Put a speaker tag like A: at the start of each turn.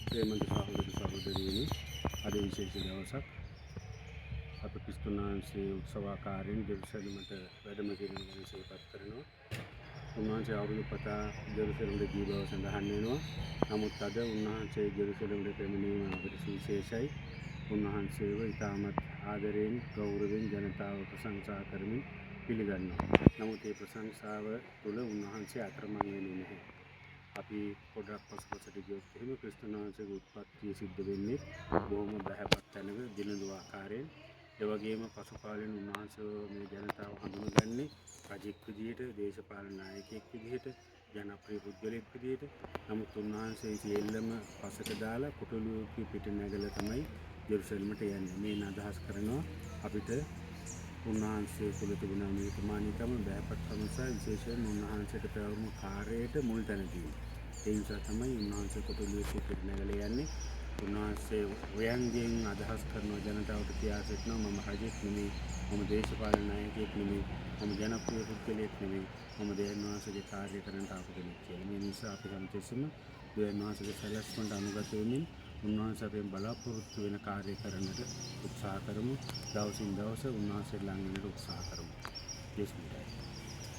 A: ප්‍රේමන්ත සහෝදර සහෝදරියනි, අද විශේෂ දවසක්. අප ක්‍රිස්තුන් වහන්සේ උත්සවාකාරයෙන් ජෙරුසලමට වැඩම කිරීම ගැන සිහිපත් කරනවා. උන්වහන්සේ අවුරුදු පතා ජෙරුසලමට ගිය බව සඳහන් වෙනවා. නමුත් අද උන්වහන්සේ ජෙරුසලමට පැමිණීම අපිට සුවිශේෂයි. උන්වහන්සේව ඉතාමත් ආදරයෙන්, ගෞරවයෙන් ජනතාව ප්‍රශංසා කරමින් පිළිගන්නවා. නමුත් ඒ ප්‍රශංසාව තුළ උන්වහන්සේ අතරමං වෙන්නේ නැහැ. අපි පොඩක් පසුපසට ගියොත් එහෙම ක්‍රිස්තුන් වහන්සේගේ උත්පත්තිය සිද්ධ වෙන්නේ බොහොම බැහැපත් තැනක දිළිඳු ආකාරයෙන්. ඒ වගේම පසු කාලීන උන්වහන්සේව මේ ජනතාව හඳුනගන්නේ රජෙක් විදිහට, දේශපාලන නායකයෙක් විදිහට, ජනප්‍රිය පුද්ගලයෙක් විදිහට. නමුත් උන්වහන්සේ සියල්ලම පසට දාලා කුටලුවක පිට නැගලා තමයි ජෙරුසලමට යන්නේ. මේ අදහස් කරනවා අපිට උන්වහන්සේ තුළ තිබුණ නිහතමානීකම, බැහැපත්කම සහ විශේෂයෙන්ම උන්වහන්සේට පැවරුණු කාර්යයට මුල් තැන දීම. ඒ නිසා තමයි උන්වහන්සේ කොටලුවේ පිට නැගලා යන්නේ. උන්වහන්සේ ව්‍යංගයෙන් අදහස් කරන ජනතාවට කියා සිටිනවා, මම රජෙක් නෙමෙයි, මම දේශපාලන නායකයෙක් නෙමෙයි, මම ජනප්‍රිය පුද්ගලයෙක් නෙමෙයි, මම දෙවියන් වහන්සේගේ කාර්ය කරන්නට ආපු කෙනෙක් කියලා. මේ නිසා අපි හැමතිස්සෙම දෙවියන් වහන්සේගේ සැලැස්මට අනුගත වෙමින් උන්වහන්සේ අපෙන් බලාපොරොත්තු වෙන කාර්ය කරන්නට උත්සාහ කරමු. දවසින් දවස උන්වහන්සේට ලං වෙන්නට උත්සාහ කරමු. ජේසුස්.